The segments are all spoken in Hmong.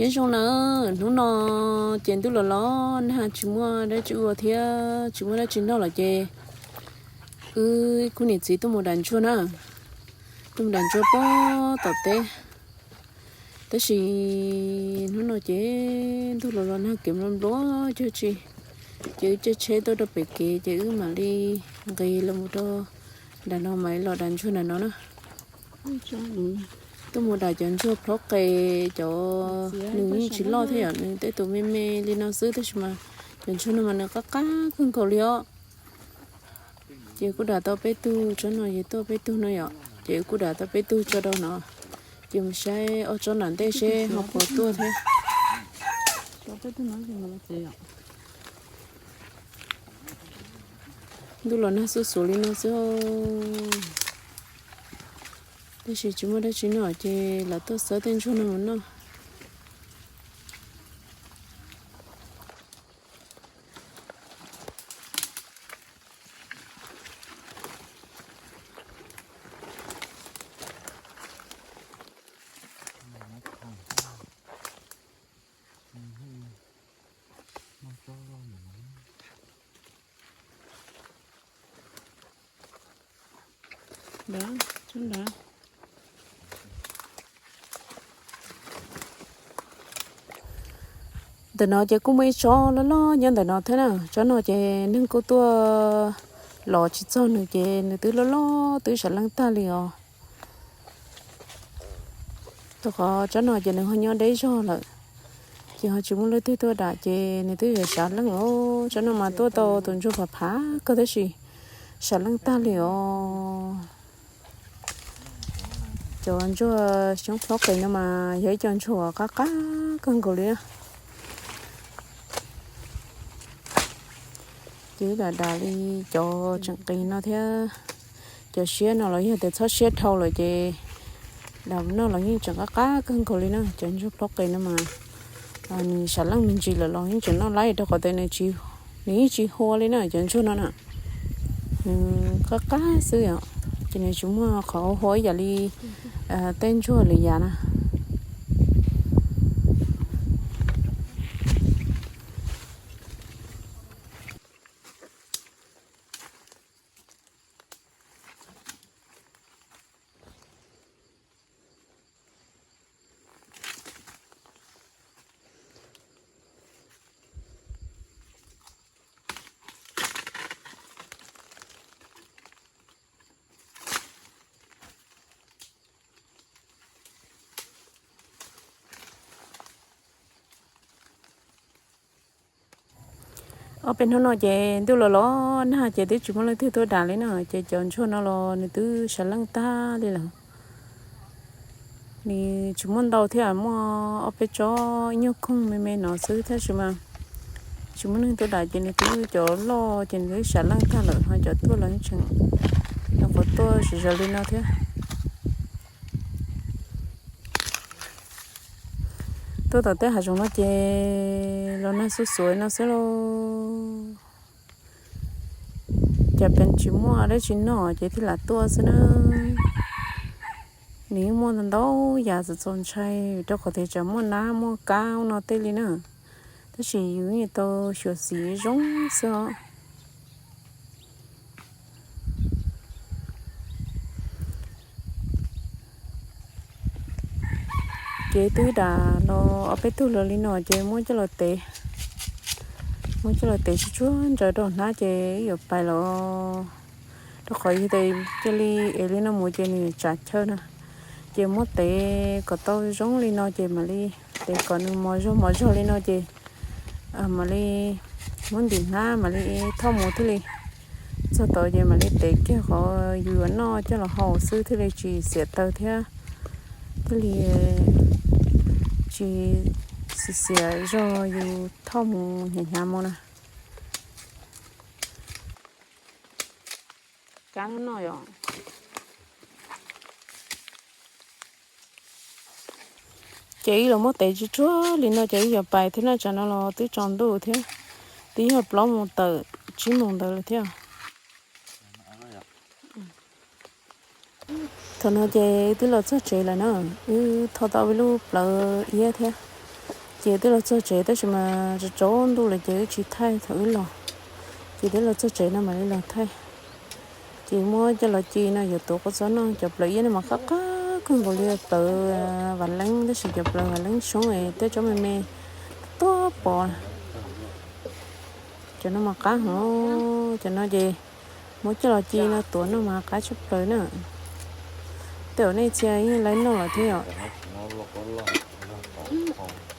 Nyob zoo na, hnub no ces ntuj los los nag tsis muaj dab tsi ua thiab tsis muaj dab tsi noj lawm ces wb kuj niam txiv tuaj mus dam ntsuag na, tuaj mus dam ntsuag pem tom teb. Tab sis hnub no ces ntuj los los nag kev nplua nplua cuag tsi, ces wb caij tsheb tuaj rau pem kev ces wb mam li nqis los mus rau nram no mam li los dam ntsuag nram no na. Tuaj mus dam cov ntsuag plhob qes cov, nws yeej tsis loj thiab yom, nws tej tus me me li no xwb tab sis mas cov ntsuag no mas nws qab qab kawg nkaus li os. Ces kuj dam tau peb tug, tsob no ces tuaj peb tug no yom, ces kuj dam tau peb tug tso rau no. Ces mus saib ob tsob nram ntej seb ho puas tuaj thiab. Ntuj los nag xuj xuav li no xwb, tab sis tsis muaj dab tsi noj ces lam tuaj xawb tej ntsuag no mus noj. Ntawm no ces kuj muaj ib tsob loj loj nyob ntawm no thiab na. Tsob no ces neeg kuj tuaj los tsis txog nws ces nws twb loj loj twb sam leej tag li os. Rau qhov tsob no ces nws ho nyob deb zog lawm, ces ho tsis muaj leej twg tuaj dam ces nws twb yuav sam leej os. Tsob no mas tuaj tau tus ntsuag phav phav kawg tab sis sam leej tag li os. Cov ntsuag xyoob plhob qes no mas yog ib co ntsuag qab qab kawg nkaus li na. Ces dam dam li cov tseem qis no thiab, cov siab no los yog tias txhob siab dhau lawm ces dam no los yeej tseem qab qab kawg nkaus li na. Cov ntsuag plhob qes no mas nws sam leej me ntsis lawm los yeej tseem noj laib rau qhov tias nws yeej tsis hua li na cov ntsuag no na. Nws qab qab xwb yom, ces nws tsis muaj qhov hua ib yam li tej ntsuag lwm yam na. Ob peb hnub no ces ntuj los los nag ces twb tsis muaj leej twg tuaj dam li na, ces cov ntsuag no los nws twb sam leej tag li lawm. Nws tsis muaj ntau thiab, muaj ob peb tsob ib nyuag koog me me no xwb tab sis mas tsis muaj neeg tuaj dam ces nws twb cov loj ces nws twb sam leej tag lawm ho cov tuaj los tseem nyuam qhuav tuaj zom zaws li no thiab. Tuaj tom tej hav zoov no ces los nag xuj xuav no xwb lauj. Cas pes tsis muaj dab tsi noj ces thiaj lam tuaj xwb na. Nws yeej muaj ntau yam txaus txaus ntshai rau qhov tias tsam muaj nab muaj kab no tej li na. Tab sis yus yeej tau xyuam xim zoo xwb os. Ces twb dam los ob peb tug lawm li no ces muab coj los tev, muab coj los tev tsuag tsuag ntsaws rau hnab ces wb yuav pais los. Rau qhov yog tias cia li ev li no mus ces nws tsam chaw na. Ces muab tev kom tau zoo li no ces mam li tev kom nws mos zog mos zog li no ces mam li muab ntim hnab mam li thauj mus thiaj li txog tod ces mam li tev kiag qhov yus yuav noj coj los hau xwb thiaj li tsis xiam taws thiab thiaj li tsis xiam xiam zog yus thauj mus hnyav hnyav mus na. Kab no yom. Ces wb los muab tev tsuag tsuag li no ces wb yuav pais thiab na, tsam no los twb tsaus ntuj thiab, twb yog plaub moos tawm tsib moos ntawd lawm thiab. Thaum no ces wb twb los txog tsev lawm na, wb thau tau ib lub plawv iab thiab. Ces twb los txog tsev tab sis mas tsaus ntuj lawm ces wb tsis thaij thaum wb los. Ces twb los txog tsev no mam li los thaij. Ces muab coj los ci no yuav tuav kua txob noj, cov plaws iab no mas qab qab kawg nkaus li, plaws vam leeb tab sis cov plaws vam leeb soob es tej tsob me me tuaj pom. Cov no mas qab heev, cov no ces muab coj los ci no tuav noj mas qab tshaj plaws na. Tej zaum nej txhia yeej lawv noj lawm thiab os.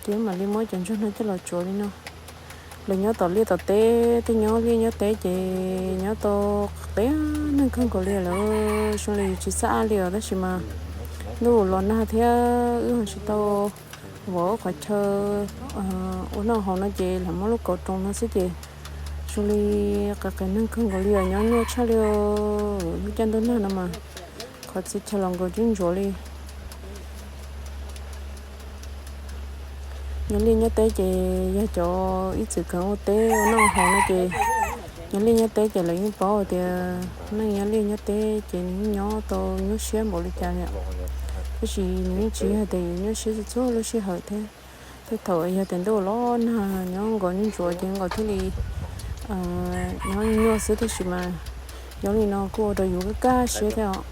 Ces mam li muab cov ntsuag no coj los tsuav li no. Lawv nyob tom liaj tom teb, tej nyob liaj nyob teb ces nyob tau qias neeg kawg nkaus li lawm, zoo li tsis txaj li os tab sis mas ntuj los nag thiab wb ho tsis tau vov qhov chaw ua noj haus no ces lam muab lub kauv roos no xwb ces zoo li qias qias neeg kawg nkaus li os, nyob nyuaj tshaj li. Lub caij ntuj nag no mas qhov txhia chaw los nkaus tib ntsuav li. Nyob liaj nyob teb ces yog cov ib txwm kawg ua teb ua noj haus no ces nyob liaj nyob teb ces lawv yeej paub tias neeg nyob liaj nyob teb ces nws yeej nyob tau nyuaj siab npaum li cas li. Tab sis nws yeej tsis yog tias yuav nyuaj siab txhua txhua lub sij hawm thiab. Tej thaum yog tias ntuj los nag nyob nkaus nyuaj ntsuav ces nkaus thiaj li nyob nyuaj xwb tab sis mas nyob li no kuj ua rau yus kaj kaj siab thiab os.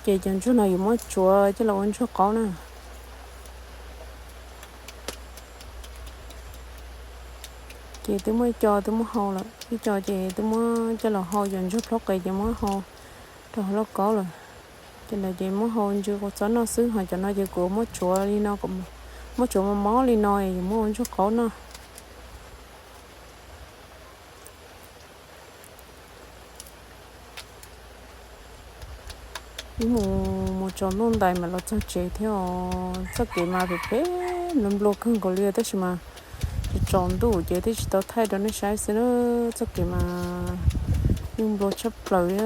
Ces cov ntsuag no yuav muab tsuav coj los ua ntsuag qaub na. Ces twb muaj ib co twb muab hau lawm, ib co ces twb muab coj los hau, cov ntsuag plaub qe ces muab hau rau hauv lauj kaub lawm. Cov ntawd ces muab hau ntsw kua txob noj xwb, ho cov no ces kuv muab tsuav li no, muab tsuav mos mos li no es yuav muab ua ntsuag qaub noj. Ib mus mus tsaus ntuj ntais mam los txog tsev thiab os. Txoj kev mas phem phem nplua nplua kawg nkaus li tab sis mas tsaus ntuj ces twb tsis tau thaij rau nej saib xwb na. Txoj kev mas yeej nplua tshaj plaws li.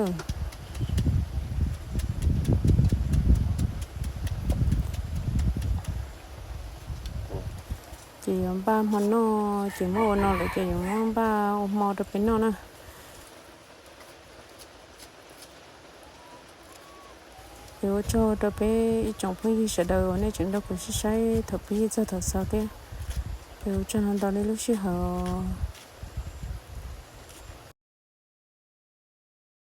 Ces yuav npaj hmo noj, ces muab ua no lawm ces yuav muab npaj ua hmo rau peb noj na. Es ua tsaug rau peb ib tsoom phooj ywg sawv daws uas nej tseem nrog kuv saib saib thaum pib txog thaum xaus thiab. Es ua tsaug ntau ntau nej lub sij hawm.